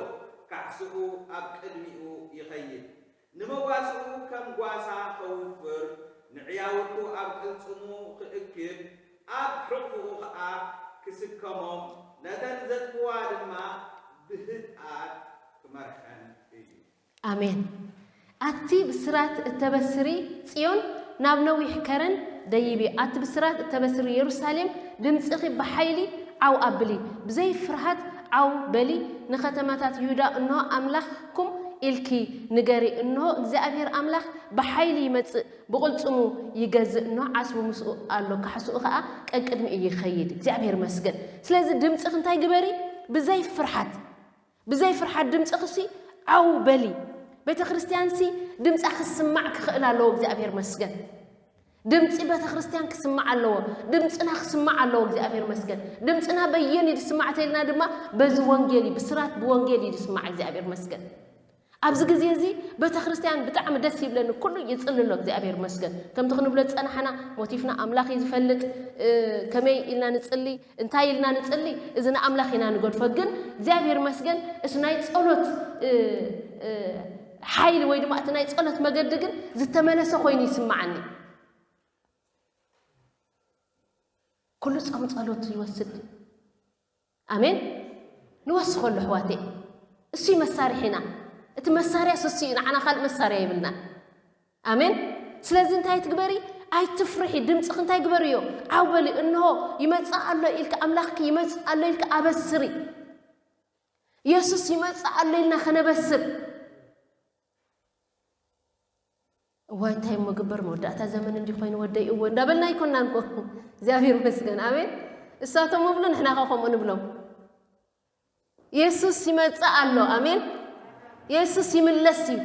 ካሕስኡ ኣብ ቅድሚኡ ይኸይድ። ንመጓስኡ ከም ጓሳ ኸውፍር፣ ንዕያውቱ ኣብ ቅልጽሙ ኽእክብ፣ ኣብ ሕቑኡ ኸኣ ክስከሞም፣ ነተን ዘጥፍዋ ድማ ብህድኣት ክመርሐን እዩ። ኣሜን። ኣቲ ብስራት እተበስሪ ጽዮን ናብ ነዊሕ ከረን ደይቢ፣ ኣቲ ብስራት እተበስሪ የሩሳሌም ድምጽኺ ብሓይሊ ዓው ኣብሊ፣ ብዘይ ፍርሃት ዓው በሊ። ንኸተማታት ይሁዳ እንሆ ኣምላኽኩም ኢልኪ ንገሪ፣ እንሆ እግዚኣብሔር ኣምላኽ ብሓይሊ ይመጽእ፣ ብቕልጽሙ ይገዝእ፣ እንሆ ዓስቡ ምስኡ ኣሎ፣ ካሕስኡ ኸኣ ቀቅድሚኡ ይኸይድ። እግዚኣብሔር ይመስገን። ስለዚ ድምጽኺ እንታይ ግበሪ? ብዘይ ፍርሃት፣ ብዘይ ፍርሃት ድምጽኺሲ ዓው በሊ። ቤተ ክርስቲያንሲ ድምጻ ክስማዕ ክኽእል ኣለዎ። እግዚኣብሔር መስገን። ድምጺ ቤተ ክርስቲያን ክስማዕ ኣለዎ። ድምጽና ክስማዕ ኣለዎ። እግዚኣብሔር መስገን። ድምጽና በየን እዩ ዝስማዕ ተይልና ድማ በዚ ወንጌል እዩ፣ ብስራት ብወንጌል እዩ ዝስማዕ። እግዚኣብሔር መስገን። ኣብዚ ግዜ እዚ ቤተ ክርስቲያን ብጣዕሚ ደስ ይብለኒ። ኩሉ ይጽሊ ኣሎ፣ እግዚኣብሔር ይመስገን። ከምቲ ክንብሎ ዝጸናሕና ሞቲፍና ኣምላኽ እዩ ዝፈልጥ። እ፣ ከመይ ኢልና ንጽሊ፣ እንታይ ኢልና ንጽሊ፣ እዚ ንኣምላኽ ኢና ንገድፎ። ግን እግዚኣብሔር ይመስገን፣ እቲ ናይ ጸሎት፣ እ፣ እ፣ ሓይሊ ወይ ድማ እቲ ናይ ጸሎት መገዲ ግን ዝተመለሰ ኮይኑ ይስምዓኒ። ኩሉ ጾም ጸሎት ይወስድ። ኣሜን። ንወስኸሉ ኣሕዋተይ፣ እሱ እዩ መሳርሒና። እቲ መሳርያ እሱ እዩ፣ ንዓና ካልእ መሳርያ የብልና። ኣሜን። ስለዚ እንታይ ትግበሪ? ኣይትፍርሒ። ድምፅኺ እንታይ ግበርዮ? ዓው በሊ። እንሆ ይመጽእ ኣሎ ኢልኪ፣ ኣምላኽኪ ይመጽእ ኣሎ ኢልኪ ኣበስሪ። የሱስ ይመጽእ ኣሎ ኢልና ከነበስር። እዋይ እንታይ እሞ ግበር፣ መወዳእታ ዘመን እንዲ ኮይኑ ወደይ እወ እንዳበልና ኣይኮናን እኮ። እግዚኣብሔር ይመስገን። ኣሜን። እሳቶም ይብሉ፣ ንሕና ከ ከምኡ ንብሎም። የሱስ ይመጽእ ኣሎ። ኣሜን። የሱስ ይምለስ እዩ።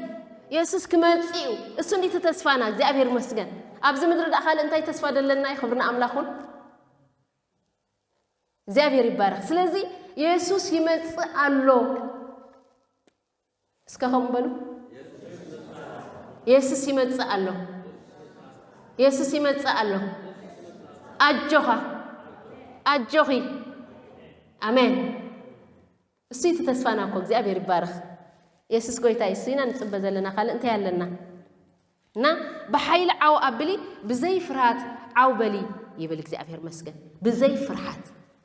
የሱስ ክመጽእ እዩ። እሱ እንዲ እቲ ተስፋና። እግዚኣብሔር ይመስገን። ኣብዚ ምድሪ ደኣ ካልእ እንታይ ተስፋ ደለና እዩ? ክብሪ ንኣምላኹን። እግዚኣብሔር ይባረኽ። ስለዚ የሱስ ይመጽእ ኣሎ። እስከ ከምኡ በሉ። የሱስ ይመጽእ ኣሎ። የሱስ ይመጽእ ኣሎ። ኣጆኻ፣ ኣጆኺ። ኣሜን። እሱ እቲ ተስፋና እኮ። እግዚኣብሔር ይባረኽ። የሱስ ጎይታ እዩ። እሱ ኢና ንጽበ ዘለና። ካልእ እንታይ ኣለና? እና ብሓይሊ ዓው ኣብሊ፣ ብዘይ ፍርሃት ዓው በሊ ይብል። እግዚኣብሔር መስገን። ብዘይ ፍርሃት።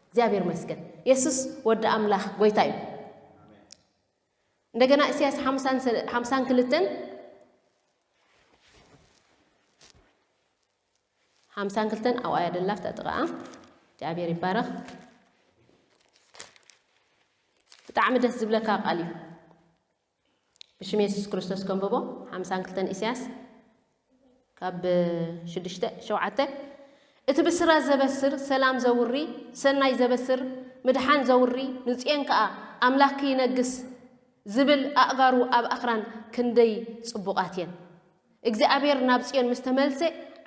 እግዚኣብሔር መስገን። የሱስ ወዲ ኣምላኽ ጎይታ እዩ። እንደገና ኢሳያስ ሓምሳን ሰለ-፣ ሓምሳን ክልተን፣ ሓምሳን ክልተን ኣብኣ እያ ደላ፣ ኣብታ ጥቓኣ። እግዚኣብሔር ይባረኽ። ብጣዕሚ ደስ ዝብለካ ቃል እዩ። ብሽም የሱስ ክርስቶስ ከንብቦ። ሓምሳን ክልተን ኢሳያስ ካብ ሽዱሽተ ሸውዓተ፣ እቲ ብስራ ዘበስር ሰላም ዘውሪ፣ ሰናይ ዘበስር ምድሓን ዘውሪ፣ ንጽዮን ከኣ ኣምላኽኪ ይነግስ ዝብል ኣእጋሩ ኣብ ኣኽራን ክንደይ ጽቡቓት እየን። እግዚኣብሔር ናብ ጽዮን ምስ ተመልሰ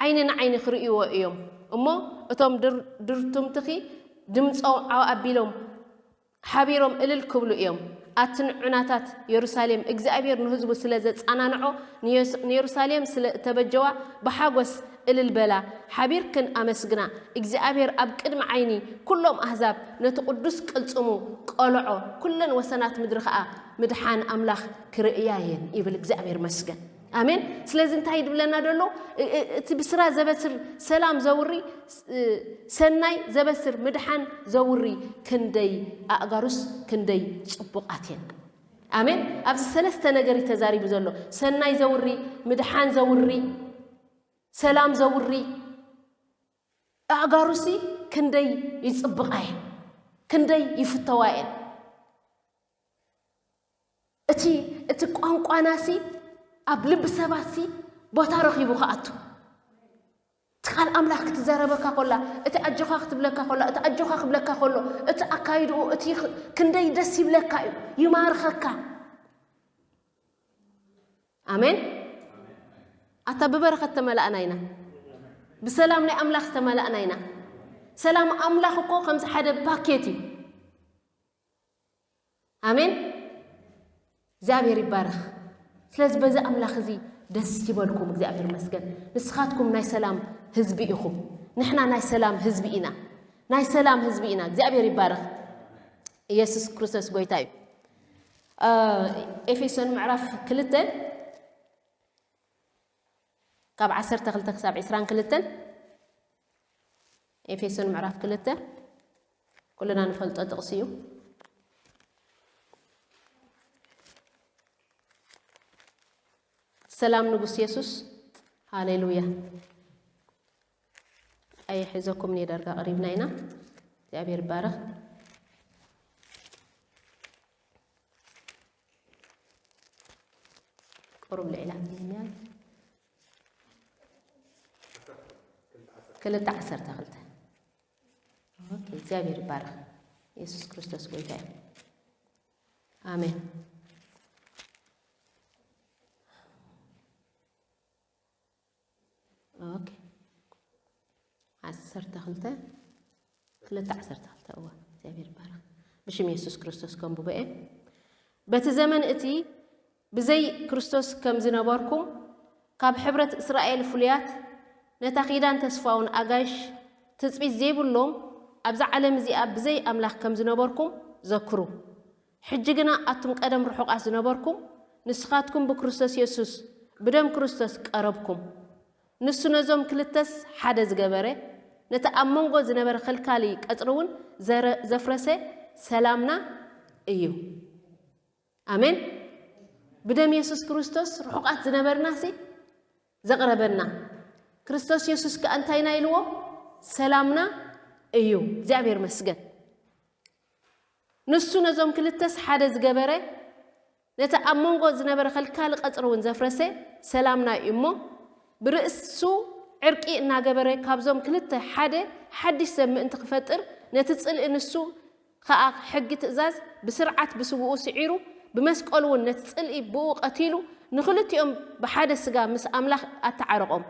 ዓይኒ ንዓይኒ ክርእይዎ እዮም እሞ፣ እቶም ድር-፣ ድርቱምትኺ ድምጾም ዓው ኣቢሎም ሓቢሮም እልል ክብሉ እዮም። ኣትን ዑናታት የሩሳሌም እግዚኣብሔር ንህዝቡ ስለ ዘጸናንዖ፣ ንየስ-፣ ንየሩሳሌም ስለ እተበጀዋ ብሓጎስ እልል በላ፣ ሓቢርክን ኣመስግና። እግዚኣብሔር ኣብ ቅድሚ ዓይኒ ኩሎም ኣህዛብ ነቲ ቅዱስ ቅልጽሙ ቀልዖ፣ ኩለን ወሰናት ምድሪ ኸኣ ምድሓን ኣምላኽ ክርእያ እየን ይብል። እግዚኣብሔር መስገን። ኣሜን። ስለዚ እንታይ ድብለና ደሎ? እ-፣ እ-፣ እቲ ብስራ ዘበስር ሰላም ዘውሪ፣ እ፣ ሰናይ ዘበስር ምድሓን ዘውሪ ክንደይ ኣእጋሩስ ክንደይ ጽቡቓት እየን። ኣሜን። ኣብዚ ሰለስተ ነገር እዩ ተዛሪቡ ዘሎ። ሰናይ ዘውሪ፣ ምድሓን ዘውሪ፣ ሰላም ዘውሪ። ኣእጋሩሲ ክንደይ ይጽብቓ እየን፣ ክንደይ ይፍተዋ እየን። እቲ፣ እቲ ቋንቋናሲ ኣብ ልቢ ሰባትሲ ቦታ ረኺቡ ክኣቱ። እቲ ቃል ኣምላኽ ክትዛረበካ ኮላ፣ እቲ ኣጆኻ ክትብለካ ኮላ፣ እቲ ኣጆኻ ክብለካ ኮሎ፣ እቲ ኣካይድኡ፣ እቲ ኽ-፣ ክንደይ ደስ ይብለካ እዩ፣ ይማርኸካ። ኣሜን። ኣታ ብበረኸት ተመላእና ኢና፣ ብሰላም ናይ ኣምላኽ ዝተመላእና ኢና። ሰላም ኣምላኽ እኮ ከምዚ ሓደ ፓኬት እዩ። ኣሜን። እግዚኣብሔር ይባረኽ። ስለዚ በዚ ኣምላኽ እዚ ደስ ይበልኩም፣ እግዚኣብሔር ይመስገን። ንስኻትኩም ናይ ሰላም ህዝቢ ኢኹም። ንሕና ናይ ሰላም ህዝቢ ኢና። ናይ ሰላም ህዝቢ ኢና። እግዚኣብሔር ይባረኽ። ኢየሱስ ክርስቶስ ጎይታ እዩ። እ፣ ኤፌሶን ምዕራፍ ክልተ ካብ ዓሰርተ ክልተ ክሳብ ዕስራን ክልተን። ኤፌሶን ምዕራፍ ክልተ ኩልና ንፈልጦ ጥቕሲ እዩ። ሰላም ንጉስ የሱስ። ሃሌሉያ። ኣይሕዘኩም፣ ዳርጋ ቀሪብና ኢና። እግዚኣብሔር ይባረኽ። ቁሩብ ልዒላ ትንያ። ክልተ ዓሰርተ ክልተ። ኦኬ፣ እግዚኣብሔር ይባረኽ። የሱስ ክርስቶስ ጎይታ እዩ። ኣሜን። ኦኬ። ዓሰርተ ክልተ፣ ክልተ ዓሰርተ ክልተ፣ እዋ፣ እግዚኣብሔር ይባረኽ። ብሽም የሱስ ክርስቶስ ከንብቦ እየ። በቲ ዘመን እቲ ብዘይ ክርስቶስ ከም ዝነበርኩም፣ ካብ ሕብረት እስራኤል ፍሉያት፣ ነታ ኪዳን ተስፋውን ኣጋይሽ ትጽቢት ዘይብሎም፣ ኣብዛ ዓለም እዚኣ ብዘይ ኣምላኽ ከም ዝነበርኩም ዘክሩ። ሕጂ ግና ኣቱም ቀደም ርሑቓት ዝነበርኩም፣ ንስኻትኩም ብክርስቶስ የሱስ ብደም ክርስቶስ ቀረብኩም። ንሱ ነዞም ክልተስ ሓደ ዝገበረ፣ ነቲ ኣብ መንጎ ዝነበረ ከልካሊ ቀጽሪ እውን ዘረ-፣ ዘፍረሰ ሰላምና እዩ። ኣሜን። ብደም የሱስ ክርስቶስ ርሑቓት ዝነበርና ሲ ዘቕረበና። ክርስቶስ የሱስ ከኣ እንታይና ኢልዎ? ሰላምና እዩ። እግዚኣብሔር መስገን። ንሱ ነዞም ክልተስ ሓደ ዝገበረ፣ ነቲ ኣብ መንጎ ዝነበረ ከልካሊ ቀጽሪ እውን ዘፍረሰ ሰላምና እዩ እሞ፣ ብርእሱ ዕርቂ እናገበረ ካብዞም ክልተ ሓደ ሓድሽ ሰብ ምእንቲ ክፈጥር፣ ነቲ ጽልኢ ንሱ ከኣ ሕጊ ትእዛዝ ብስርዓት ብስውኡ ስዒሩ፣ ብመስቀሉ እውን ነቲ ጽልኢ ብእኡ ቀቲሉ፣ ንኽልቲኦም ብሓደ ስጋ ምስ ኣምላኽ ኣተዓረቖም።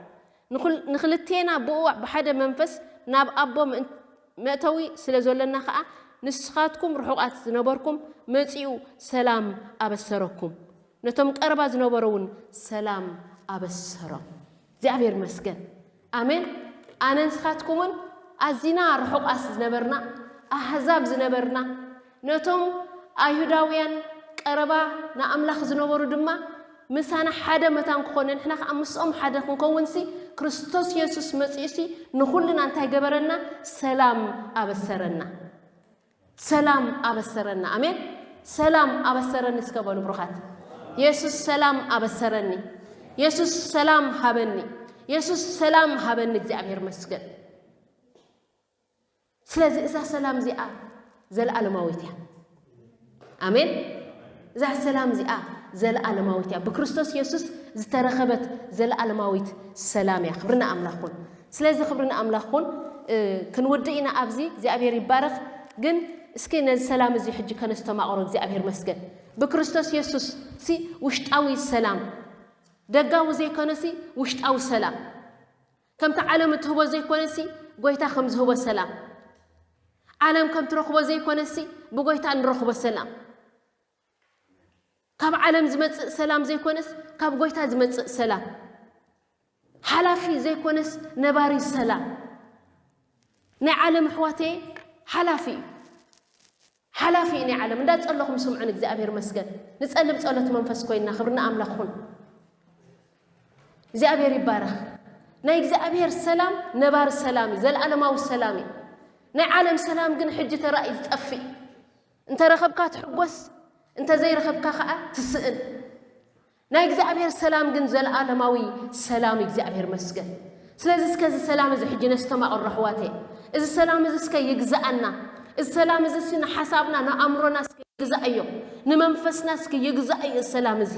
ንኹል-፣ ንኽልቴና ብእኡ ብሓደ መንፈስ ናብ ኣቦ ምእን-፣ መእተዊ ስለ ዘሎና ኸኣ፣ ንስኻትኩም ርሑቓት ዝነበርኩም መጺኡ ሰላም ኣበሰረኩም። ነቶም ቀረባ ዝነበሩ እውን ሰላም ኣበሰሮም። እግዚኣብሔር ይመስገን። ኣሜን። ኣነ ንስኻትኩምን ኣዚና ርሑቓት ዝነበርና፣ ኣህዛብ ዝነበርና፣ ነቶም ኣይሁዳውያን ቀረባ ንኣምላኽ ዝነበሩ ድማ ምሳና ሓደ መታን ክኾነ፣ ንሕና ከኣ ምስኦም ሓደ ክንከውንሲ፣ ክርስቶስ የሱስ መጺኡሲ ንኹልና እንታይ ገበረና? ሰላም ኣበሰረና። ሰላም ኣበሰረና። ኣሜን። ሰላም ኣበሰረኒ እስከ በሉ ብሩኻት። የሱስ ሰላም ኣበሰረኒ። የሱስ ሰላም ሃበኒ። የሱስ ሰላም ሃበኒ። እግዚኣብሔር መስገን። ስለዚ እዛ ሰላም እዚኣ ዘለዓለማዊት እያ። ኣሜን። እዛ ሰላም እዚኣ ዘለዓለማዊት እያ። ብክርስቶስ የሱስ ዝተረኸበት ዘለዓለማዊት ሰላም እያ። ክብሪ ንኣምላኽ ኩን። ስለዚ ክብሪ ንኣምላኽ ኩን። እ፣ ክንውድእ ኢና ኣብዚ። እግዚኣብሔር ይባረኽ። ግን እስኪ ነዚ ሰላም እዚ ሕጂ ከነስተማቕሮ። እግዚኣብሔር መስገን። ብክርስቶስ የሱስ ሲ ውሽጣዊ ሰላም፣ ደጋዊ ዘይኮነሲ ውሽጣዊ ሰላም፣ ከምቲ ዓለም እትህቦ ዘይኮነሲ ጎይታ ከም ዝህቦ ሰላም፣ ዓለም ከም ትረኽቦ ዘይኮነሲ ብጎይታ እንረኽቦ ሰላም፣ ካብ ዓለም ዝመጽእ ሰላም ዘይኮነስ ካብ ጎይታ ዝመጽእ ሰላም፣ ሓላፊ ዘይኮነስ ነባሪ ሰላም። ናይ ዓለም ኣሕዋተየ ሓላፊ እዩ። ሓላፊ እዩ ናይ ዓለም። እንዳጸለኹም ስምዑን። እግዚኣብሔር መስገን። ንጸልም ጸሎት መንፈስ ኮይንና። ክብሪ ንኣምላኽ ኩን። እግዚኣብሔር ይባረኽ። ናይ እግዚኣብሔር ሰላም ነባሪ ሰላም እዩ፣ ዘለዓለማዊ ሰላም እዩ። ናይ ዓለም ሰላም ግን ሕጂ ተራእዩ ዝጠፍእ እዩ። እንተ ረኸብካ ትሕጎስ፣ እንተ ዘይረኸብካ ኸኣ ትስእን። ናይ እግዚኣብሔር ሰላም ግን ዘለዓለማዊ ሰላም እዩ። እግዚኣብሔር መስገን። ስለዚ እስከ እዚ ሰላም እዚ ሕጂ ነስተማቕሮ ኣሕዋተይ። እዚ ሰላም እዚ እስከ ይግዛኣና። እዚ ሰላም እዚ ሲ ንሓሳብና፣ ንኣእምሮና እስከ ይግዛእዮ። ንመንፈስና እስከ ይግዛእዮ እዚ ሰላም እዚ።